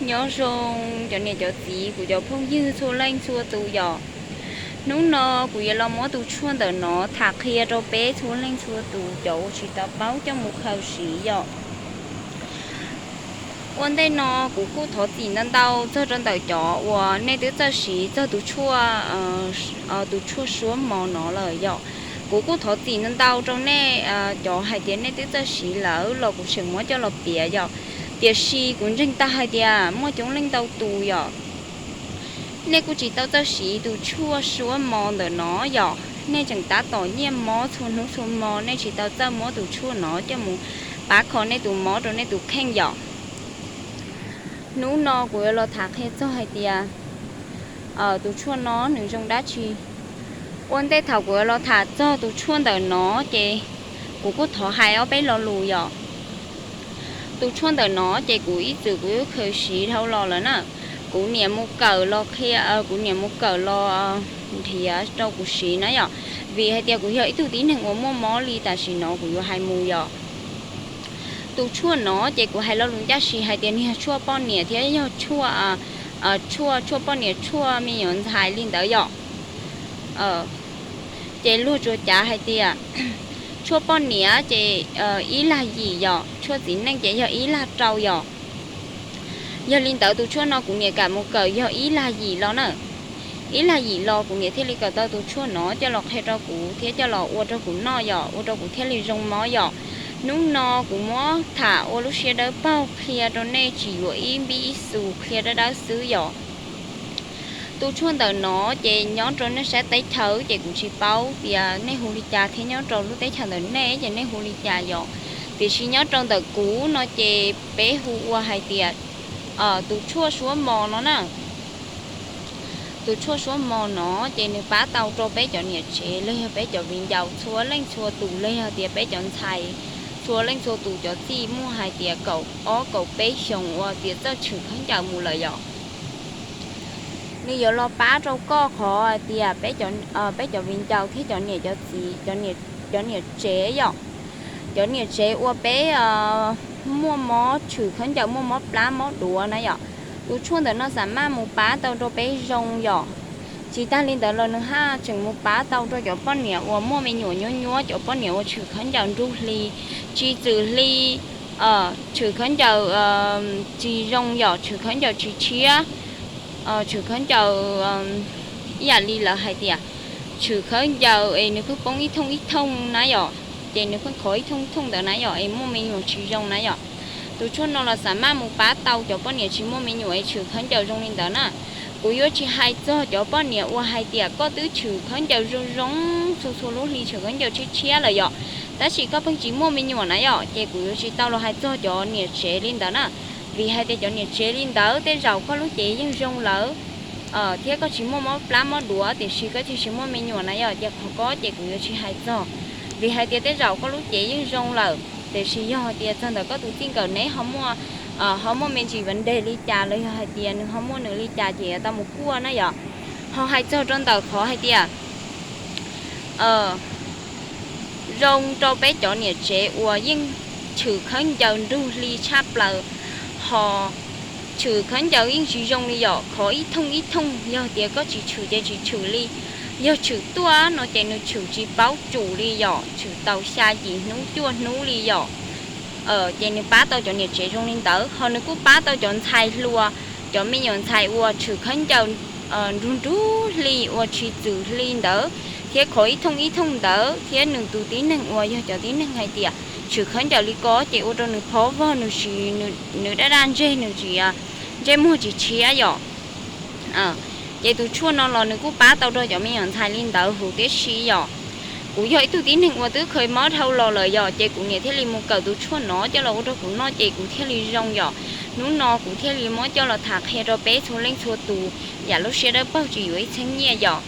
Nyob zoo cov niam cov txiv, kuv cov phooj ywg txhua leej txhua tus yom. Hnub no kuv yuav los muab tus tshuaj ntawm no tham qhia rau peb txhua leej txhua tus cov uas tsis tau paub coj mus khaws siv yom. Ua ntej no kuv kuj thov txim ntau ntau txog rau ntawm cov uas nej twb txawj siv txog tus tshuaj, tus tshuaj suab mos no lawm yom. Kuv kuj thov txim ntau ntau rau nej cov hais tias nej twb txawj siv lawm los kuv tseem muab coj los piav yom. Tiam sis kuv ntseeg tag hais tias muaj coob leej ntau tus yom, nej kuj tsis tau txawj siv tus tshuaj suab mos ntawm no yom. Nej tseem tab tom nyiaj mob txhua hnub txhua hmo, nej tsis tau txawj muab tus tshuaj no coj mus pab kho nej tus mob rau nej tus kheej yom. Hnub no kuv yuav los tham qhia txog hais tias tus tshuaj no nws zoo dab tsi. Ua ntej thaum kuv yuav los tham txog tus tshuaj ntawm no ces kuv kuj thov hais ob peb lo lus yom. Tus tshuaj ntawm no ces kuv ib txwm kuv khaws siv dhau los lawm na. Kuv niam mus kawm los qhia, kuv niam mus kawm los nrhiav rau kuv siv na yom. Vim hais tias kuv yog ib tug tib neeg uas muaj mob li tam sim no kuv yuav hais mus yom. Tus tshuaj no ces kuv hais lo lus ncaj si hais tias nws yog tshuaj poj niam thiab yog tshuaj, tshuaj, tshuaj poj niam tshuaj me nyuam ntxhais li ntawd yom. Ces luag tsuas cav hais tias tshuaj poj niam ces ib lag yim yom, tshuaj txiv neej ces yog ib lag rau yom. Yog li ntawd tus tshuaj no kuv niam kam mus kawm yog ib lag yim los na. Ib lag yim los kuv niam thiaj li kawm tau tus tshuaj no coj los qhia rau kuv thiab coj los ua rau kuv noj yom, ua rau kuv thiaj li zoo mob yom. Hnub no kuv muab tham ua lub siab dawb paug qhia rau nej tsis yuav ib npib ib xus, qhia dawb dawb xwb yom. Tus tshuaj ntawm no ces nyob rau nej sab teb chaws ces kuv tsis paub tias nej hu li cas thiab nyob rau lub teb chaws ntawm nej ces nej hu li cas yom. Tiam sis nyob rau ntawm kuv no ces peb hu ua hais tias tus tshuaj suab mos no na. Tus tshuaj suab mos no ces nws pab tau rau peb cov niam tsev los yog peb cov viv ncaus txhua leej txhua tus los yog tias peb cov ntxhais txhua leej txhua tus cov txij muaj hais tias kaum ob kaum peb xyoos uas tias txawj tshwm khaub ncaws mus lawm yom. Nws yuav los pab rau koj qhov hais tias peb cov viv ncaus thiab cov niam cov txiv, cov niam tsev yom, cov niam tsev uas peb muaj mob tshwm khaub ncaws, muaj mob plab mob duav na yom, tus tshuaj ntawm no xam maj mus pab tau rau peb zoo yom. Tsis tag li ntawd los nws haj tseem mus pab tau rau cov poj niam uas muaj me nyuam nyuab nyuab, cov poj niam uas tshwm khaub ncaws nruj hli, tsis txwm hli, tshwm khaub ncaws tsis zoo yom, tshwm khaub ncaws tsis tshiab, tshwm khaub ncaws ib yam li lawv hais tias tshwm khaub ncaws es nws pheej poob ib thooj ib thooj na yom, ces nws pheej khov ib thooj ib thooj ntawd na yom, es muaj me nyuam tsis zoo na yom. Tus tshuaj no los xam maj mus pab tau cov poj niam tsis muaj me nyuam es tshwm khaub ncaws zoo li ntawd na. Kuv yuav tsis hais txog cov poj niam uas hais tias koj twb tshwm khaub ncaws zoo zoo txhua txhua lub hli, tshwm khaub ncaws tshiab tshiab lawm yom, tab sis koj pheej tsis muaj me nyuam na yom, ces kuv yuav tsis tau los hais txog cov niam tsev li ntawd na. Vim hais tias cov niam tsev li ntawd tej zaum koj lub cev yeej zoo lawm thiab koj tsis muaj mob plab mob duav, tiam sis koj thiaj tsis muaj me nyuam na yom, ces qhov ko ces kuv yuav tsis hais txog. Vim hais tias tej zaum koj lub cev yeej zoo lawm, tiam sis yog hais tias txog ntawm koj tus txij nkawm neb ho muaj, ho muaj me ntsis vas ntes li cas los yog hais tias nws ho muaj nws li cas ces yuav tau mus kuaj na yom. Ho hais txog rau ntawm qhov hais tias zoo rau peb cov niam tsev uas yeej tshwm khaub ncaws nruj hli tshaj plaws, ho tshwm khaub ncaws yeej tsis zoo li yom, khov ib thooj ib thooj, yog tias koj tsis tshwm ces tsis tshwm li. Yog tshwm tuaj no ces nws tshwm tsis paub tsum li yom, tshwm tau xya yim hnub cuaj hnub li yom. Ces nws pab tau cov niam tsev zoo li ntawd, ho nws kuj pab tau cov ntxhais hluas, cov me nyuam ntxhais uas tshwm khaub ncaws nruj nruj hli uas tsis txwm hli ntawd, thiab khov ib thooj ib thooj ntawd, thiab nws tus tib neeg uas yog cov tib neeg hais tias tshwm khaub ncaws li ko ces ua rau nws phob vog, nws tsis, nws daj daj ntseg, nws tsis, ntsej muag tsis tshiab yom. Ces tus tshuaj no los nws kuj pab tau rau cov me nyuam ntxhais li ntawd huv tib si yom. Kuv yog ib tug tib neeg uas twb khaws mob dhau los lawm yom, ces kuv niam thiaj li mus kawm tus tshuaj no coj los ua rau kuv noj ces kuv thiaj li zoo yom. Hnub no kuv thiaj li muab coj los tham qhia rau peb txhua leej txhua tus yam lub siab dawb paug tsis yuav ib txheeb nyiaj yom.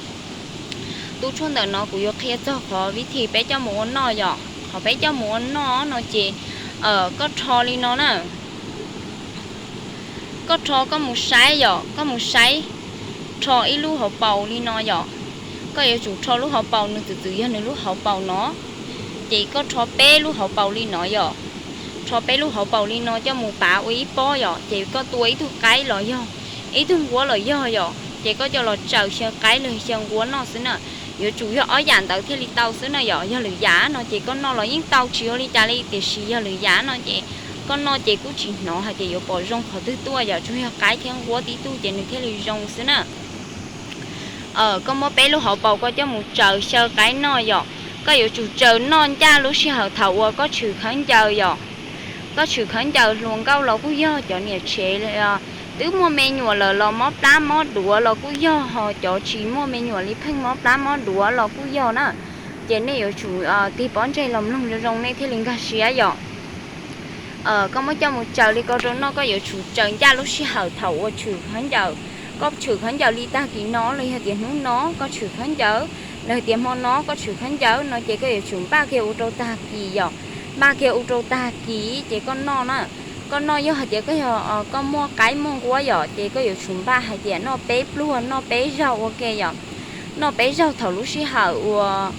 Tus tshuaj ntawm no kuv yuav qhia txog qhov vib thim peb coj mus ua noj yom. Qhov peb coj mus ua noj no ces koj rho li no na. Koj rho koj mus saib yom, koj mus saib, rho ib lub hauv paus li no yom. Koj yuav tsum rho lub hauv paus nws txwm txwm yog nws lub hauv paus no, ces koj rho peb lub hauv paus li no yom. Tso peb lub hauv paus li no coj mus pav ua ib pob yom, ces koj tua ib tug qaib los yog ib tug nquab los yog yom, ces koj coj los tsaws xyaw qaib los xyaw nquab noj xwb na. Yuav tsum yog ob yam ntawd thiaj li tau xwb na yom. Yog lwm yam no ces koj noj los yeej tau tsis ua li cas li, tiam sis yog lwm yam no ces koj noj ces kuj tsis hnov hais tias yuav pom zoo qhov twg tuaj yom, tsuas yog qaib thiab nquab tib tug ces nws thiaj li zoo xwb na. Koj muab peb lub hauv paus koj coj mus tsaws xyaw qaib noj yom. Koj yuav tsum tsaws noj ncaj lub sij hawm thaum uas koj tshwm khaub ncaws yom. Koj tshwm khaub ncaws hluas nkauj los kuj yog, cov niam tsev twb muaj me nyuam lawm los mob plab mob duav los kuj yog, ho cov tsis muaj me nyuam li pheej mob plab mob duav los kuj yog na. Ces nej yuav tsum tig pob ntseg los mloog zoo zoo nej thiaj li nkag siab yom. Koj muab coj mus tsaws li ko rau noj, koj yuav tsum tsaws ncaj lub sij hawm thaum uas tshwm khaub ncaws. Koj tshwm khaub ncaws li tag kis no los yog tias hnub no koj tshwm khaub ncaws, los tias hmo no koj tshwm khaub ncaws no ces koj yuav tsum npaj kiag ua rau tag kis yom. Npaj kiag ua rau tag kis ces koj noj na. Koj noj yog hais tias koj yog, koj muaj qaib muaj nquab yom, ces koj yuav tsum npaj hais tias noj peb pluag noj peb zaug ua ke yom. Noj peb zaug thaum lub sij hawm uas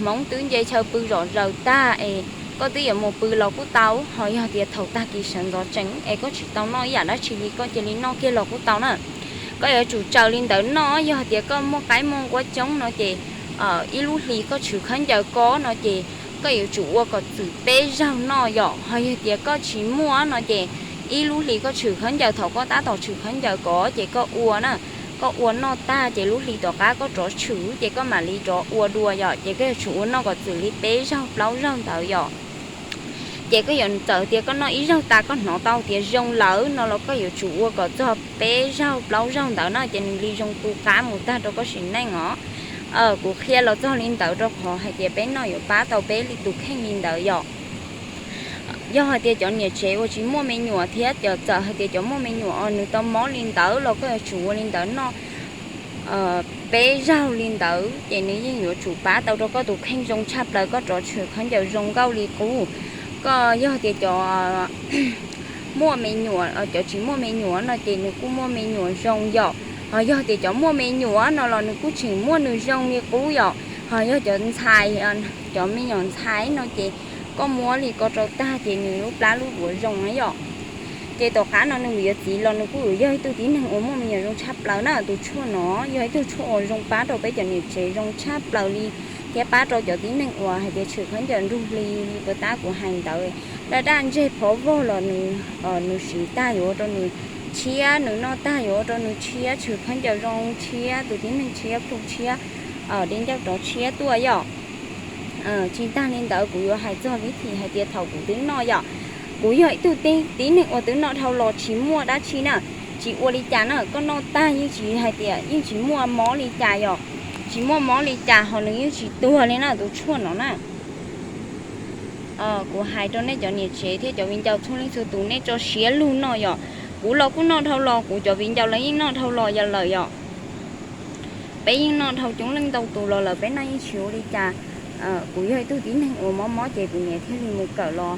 hmoov twb nce chaw pw zom zaws tag es koj twb yuav mus pw los kuj tau, ho yog tias thaum tag kis sawv ntxov tsees es koj tsis tau noj ib yam dab tsi li koj cia li noj kiag los kuj tau na. Koj yuav tsum tsaws li ntawd noj, yog tias koj muaj qaib muaj nquab coob no ces ib lub hli koj tshwm khaub ncaws ko no ces koj yuav tsum ua kom txwm peb zaug noj yom. Ho yog tias koj tsis muaj no ces ib lub hli koj tshwm khaub ncaws, thaum koj tab tom tshwm khaub ncaws ko ces koj ua na, koj ua noj tag ces lub hli tom qab koj rov tshwm ces koj mam li rov ua dua yom. Ces koj yuav tsum ua noj kom txwm li peb zaug plaub zaug ntawd yom. Ces koj yuav txawm tias koj noj ib zaug tas koj hnov tau tias zoo lawm no los koj yuav tsum ua kom txog peb zaug plaub zaug ntawd na ces nws li zoo tu qab mus tag rau koj sim neej os. Kuv qhia los txog li ntawd rau qhov hais tias peb noj yuav pab tau peb li tus kheej li ntawd yom. Yog hais tias cov niam tsev uas tsis muaj me nyuam thiab cov, txawm hais tias cov muaj me nyuam os nws tau mob li ntawd los koj yuav tsum ua li ntawd noj peb zaug li ntawd ces nws yeej yuav tsum pab tau rau koj tus kheej zoo tshaj plaws, koj rov tshwm khaub ncaws zoo nkauj li qub. Koj yog tias cov muaj me nyuam, cov tsis muaj me nyuam no ces nws kuj muaj me nyuam zoo yom. Ho yog tias cov muaj me nyuam no los nws kuj tseem muaj nws zoo li qub yom. Ho yog cov ntxhais, cov me nyuam ntxhais no ces koj muab li ko rau tag ces nws lub plab lub duav zoo na yom. Ces tom qab no nws yuav txiv los nws kuj yuav yog ib tug tib neeg uas muaj me nyuam zoo tshaj plaws na. Tus tshuaj no yog ib tug tshuaj uas zoo pab rau peb cov niam tsev zoo tshaj plaws li, thiab pab rau cov tib neeg uas hais tias tshwm khaub ncaws nrug hli li puas tab kuv hais ntawd. Daj daj ntseg phov vog los nws, nws siv tag yuav ua rau nws tshiab, nws noj tag yuav ua rau nws tshiab, tshwm khaub ncaws zoo tshiab, tus tib neeg tshiab plhu tshiab, di ncauj rov tshiab tuaj yom. Tsis tag li ntawd kuv yuav hais txog vib thim hais tias thaum kuv twb noj yom, kuv yog ib tug tib neeg uas twb noj dhau los tsis muaj dab tsi na, tsis ua li cas na, koj noj tag yeej tsis hais tias yeej tsis muaj mob li cas yom, tsis muaj mob li cas ho nws yeej tsis tuag li na tus tshuaj no na. Kuv hais rau nej cov niam tsev thiab cov viv ncaus txhua leej txhua tus nej tso siab lug noj yom. Kuv los kuj noj dhau los, kuv cov viv ncaus lawv yeej noj dhau los yam lawm yom. Peb yeej noj dhau coob leej ntau tus los lawm peb noj yeej tsis ua li cas. Kuv yog ib tug tib neeg uas mob mob ces kuv niam thiaj li mus kawm los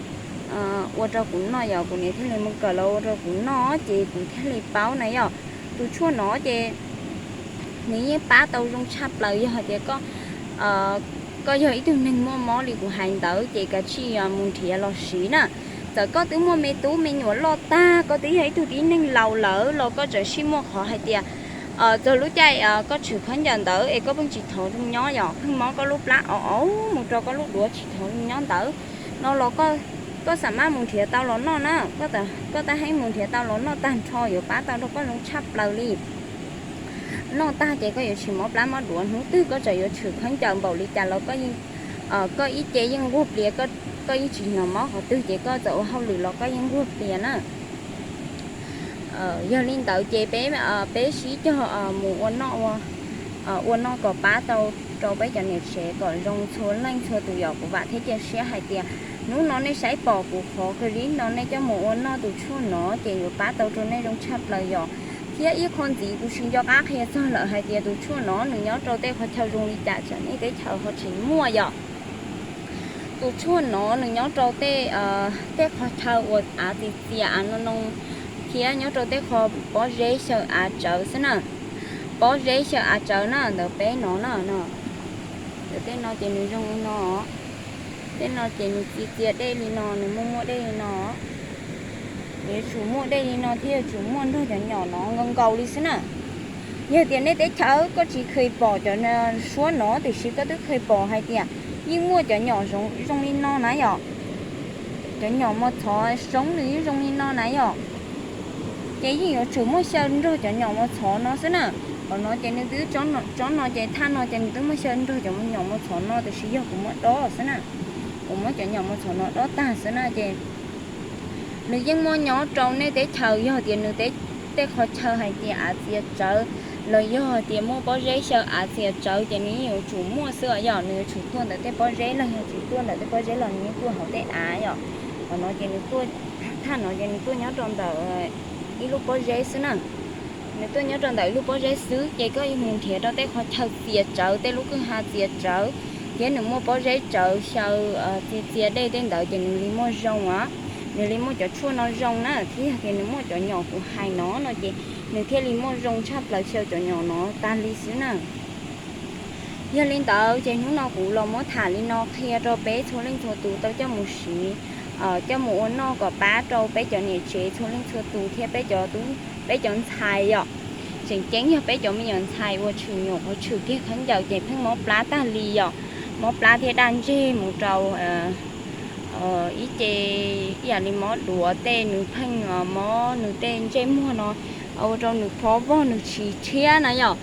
ua rau kuv noj yom, kuv niam thiaj li mus kawm los ua rau kuv noj ces kuv thiaj li paub na yom. Tus tshuaj no ces nws yeej pab tau zoo tshaj plaws yog hais tias koj, koj yog ib tug neeg muaj mob li kuv hais ntawd ces kav tsij mus nrhiav los siv na. Txawm koj twb muaj me tub me nyuam loj tag, koj twb yog ib tug tib neeg laus lawm los koj tseem sij muaj qhov hais tias txog lub caij koj tshwm khaub ncaws ntawd es koj pheej tsis thov zoo nyob yom, pheej mob koj lub plab ov ov mus rau koj lub duav tsis thov zoo nyob ntawd no los koj xam maj mus nrhiav tau los noj na. Koj tab heeb mus nrhiav tau los noj tag nrho yuav pab tau rau koj zoo tshaj plaws li. Noj tag ces koj yuav tsis mob plab mob duav, hnub twg koj tseem yuav tshwm khaub ncaws npaum li cas los koj ib ce yeej nquag plias, koj yeej tsis hnov mob qhov twg ces koj txawm ua hauj lwm los koj yeej nquag plias na. Yog li ntawd ces peb, peb sib cog mus ua noj, ua noj kom pab tau rau peb cov niam tsev kom zoo txhua leej txhua tus yom. Kuv vam thiab cia siab hais tias hnub no nej saib pom kuv qhov clip no nej coj mus ua noj tus tshuaj no ces yuav pab tau rau nej zoo tshaj plaws yom. Thiab ib qho ntxiv kuv tsis nco qab qhia txog lawm hais tias tus tshuaj no nws nyob rau tej qhov chaw zoo li cas tsam nej teb chaws ho tseem muaj yom. Tus tshuaj no nws nyob rau tej, tej qhov chaw uas av txias txias av no no, thiab nyob rau tej qho pob zeb xyaw av tsawv xwb na. Pob zeb xyaw av tsawv na, ntawm peb no na, ntawm tej no ces nws zoo li no. Tej no ces nws txi txias dej li no, nws muaj muaj dej li no. Nws yuav tsum muaj dej li no thiab yuav tsum muaj nrog cov nyom no nkaus nkaus li xwb na. Yog tias nej teb chaws koj tsis kheev pom cov suab no, tiam sis koj twb kheev pom hais tias yeej muaj cov nyom zoo li no na yom. Cov nyom mos txhov zoo nws yeej zoo li no na yom. Ces yeej yuav tsum muaj xyaw nrog cov nyom mos txhov no xwb na. Qhov no ces nws twb, tsob no ces thaj no ces nws twb muaj xyaw nrog cov nyom mos txhov no, tiam sis yog kuv muab dob xwb na. Kuv muab cov nyom mos txhov no dob tag xwb na ces nws yeej muaj nyob rau nej teb chaws. Yog tias nws tej qhov chaw hais tias av txias tsawv los yog tias muaj pob zeb xyaw av txias tsawv ces nws yeej yuav tsum muaj xwb os yom. Nws yuav tsum tuaj ntawm tej pob zeb los yog tsis tuaj ntawm tej pob zeb los nws yeej tuaj hauv tej av yom. Qhov no ces nws tuaj, thaj no ces nws tuaj nyob rau ntawm ib lub pob zeb xwb na. Nws tuaj nyob rau ntawm ib lub pob zeb xwb ces koj yuav mus nrhiav rau tej qhov chaw txias tsawv, tej lub kwj ha txias tsawv thiab nws muaj pob zeb tsawv xyaw txi txias dej tej ntawd ces nws li muaj zoo os. Nws li muaj cov tshuaj no zoo na, thiab yog tias nws muaj cov nyom kuv hais no no ces nws thiaj li muaj zoo tshaj plaws xyaw cov nyom no tag li xwb na. Yog li ntawd ces hnub no kuv los muab tham li no qhia rau peb txhua leej txhua tus tau coj mus siv, coj mus ua noj kom pab rau peb cov niam tsev txhua leej txhua tus thiab peb cov tub peb cov ntxhais yom. Tseem ceeb yog peb cov me nyuam ntxhais uas tshwm nyuam qhuav tshwm kiag khaub ncaws ces pheej mob plab tag li yom. Mob plab thiab daj ntseg mus rau ib ce ib yam li mob duav tej, nws pheej mob nws tej ntsej muag no, ua rau nws phob vog nws tsis rhiab na yom.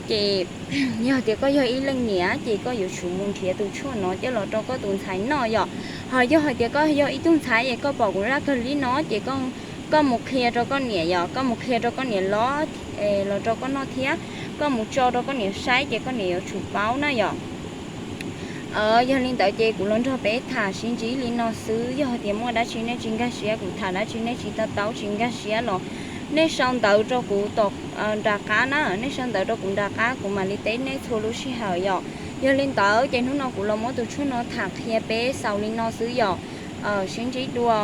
Ces yog tias koj yog ib leej niam ces koj yuav tsum mus nrhiav tus tshuaj no coj los rau koj tus ntxhais noj yom. Ho yog hais tias koj yog ib tug ntxhais es koj pom kuv zaj kawg li no ces koj mus qhia rau koj niam yom, koj mus qhia rau koj niam los, los rau koj noj thiab. Koj mus tso rau koj niam saib ces koj niam yuav tsum paub na yom. Yog li ntawd ces kuv los nrog peb tham sib ntsib li no xwb. Yog hais tias muaj dab tsi nej tsis nkag siab, kuv tham dab tsi nej tsis to taub tsis nkag siab los nej sau ntawv rau kuv tom nram qab na, nej sau ntawv rau kuv nram qab kuv mam li teb nej txhua lub sij hawm yom. Yog li ntawd ces hnub no kuv los muab tus tshuaj no tham qhia peb xaus li no xwb yom. Sib ntsib dua.